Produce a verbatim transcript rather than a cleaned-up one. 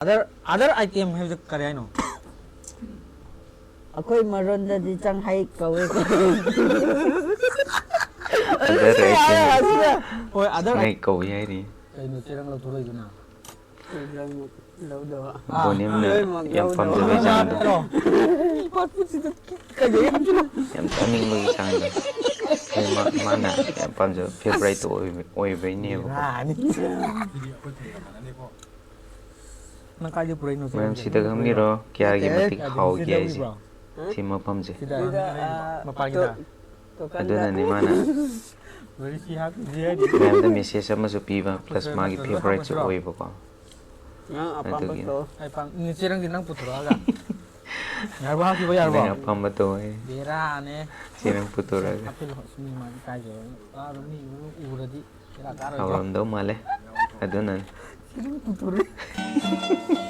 Other, other item ꯍꯥꯏꯕꯁꯦ ꯀꯔꯤ ꯍꯥꯏꯅꯣ? ꯑꯩꯈꯣꯏ ꯃꯔꯣꯟꯗꯗꯤ ꯆꯪꯍꯩ ꯀꯧꯋꯦ꯫ Other item ꯍꯣꯏ, other ꯆꯪꯍꯩ ꯀꯧꯏ ꯍꯥꯏꯔꯤ꯫ ꯀꯩꯅꯣ ꯆꯦꯔꯪ ꯂꯧꯊꯣꯔꯛꯏꯗꯨꯅ? ꯂꯧꯗꯕ꯫ ꯕꯣꯅꯤꯝꯅ ꯂꯣꯏꯅꯃꯛ ꯌꯥꯝ ꯂꯧꯗꯕ꯫ ꯄꯥꯝꯖꯕ ꯏꯟꯁꯥꯡꯗꯣ꯫ ꯐꯥꯁ ꯐꯨꯗꯁꯤꯗ ꯀꯩꯗꯧꯋꯦ ꯍꯥꯏꯕꯁꯤꯅ? ꯌꯥꯝ ꯆꯥꯅꯤꯡꯕꯒꯤ ꯆꯥꯡꯗꯣ꯫ ꯑꯩꯈꯣꯏ ꯃꯥ- ꯃꯥꯅ ꯌꯥꯝ ꯄꯥꯝꯖꯕ ꯐꯦꯚꯣꯔꯥꯏꯠꯇꯣ ꯑꯣꯏꯕ- ꯑꯣꯏꯕꯩꯅꯦꯕꯀꯣ꯫ ꯕꯦꯔꯥꯅꯤ꯫ ꯅꯪ ꯀꯥꯏꯗ ꯄꯨꯔꯛꯏꯅꯣ ꯆꯦꯔꯪꯁꯦ? ꯃꯔꯝꯁꯤꯗ ꯈꯪꯕꯤꯔꯣ ꯀꯌꯥꯒꯤ ꯅꯠꯇꯦ, ꯃꯇꯤꯛ ꯀꯥꯏꯗ ꯍꯥꯎꯒꯦ ꯁꯤꯗ ꯍꯥꯏꯁꯦ꯫ ꯂꯧꯕ꯭ꯔꯣ? ꯁꯤ ꯃꯐꯝꯁꯦ꯫ ꯁꯤꯗ ꯑꯗꯨꯗ, ꯑꯅꯤꯔꯛ ꯑꯥ, ꯃꯄꯥꯟꯒꯤꯗ? ꯇꯣ- ꯇꯣꯀꯥꯟꯗ꯫ ꯑꯗꯨꯅꯅꯦ ꯃꯥꯅ ꯃꯔꯤ ꯁꯤ ꯍꯥꯞꯄꯤꯁꯦ ꯍꯥꯏꯗꯤ꯫ ꯃꯌꯥꯝꯗ ꯃꯦꯁꯦꯖ ꯑꯃꯁꯨ ꯄꯤꯕ ꯄ꯭ꯂꯁ ꯃꯥꯒꯤ ꯐꯦꯚꯣꯔꯥꯏꯠꯁꯨ ꯑꯣꯏꯕꯀꯣ꯫ ꯅꯪ ꯑꯄꯥꯝꯕ ꯑꯗꯨꯒꯤ꯫ ꯇꯧ꯫ ꯑꯩ ꯄꯥꯝ- ꯆꯦꯔꯪꯗꯤ ꯅꯪ ꯄꯨꯊꯣꯔꯛꯑꯒ꯫ ꯌꯥꯔꯕ ꯍꯥꯞꯈꯤꯕ ꯌꯥꯔꯕꯣ? ꯅꯪ ꯑꯄꯥꯝꯕ ꯇꯧꯋꯦ꯫ ꯕꯦꯔꯥꯅꯦ꯫ ꯆꯦꯔꯪ ꯄꯨꯊꯣꯔꯛꯑꯒ꯫ ꯍꯥꯞꯆꯤꯜꯂꯣ꯫ ꯑꯁ, ꯃꯤ ꯃꯥꯡꯗ ꯏꯀꯥꯏꯖꯩ꯫ ꯑꯥ, ꯃꯤ ꯎꯔꯗꯤ ꯕꯦꯔꯥ ꯀꯥꯔꯣꯏꯗ꯭ꯔꯣ? ꯍꯥꯎꯔꯝꯗꯧ ꯃꯥꯜꯂꯦ꯫ ꯑꯗꯨꯅꯅꯦ꯫ ꯆꯦꯔꯪ ꯄꯨꯊꯣꯔꯛꯑꯦ꯫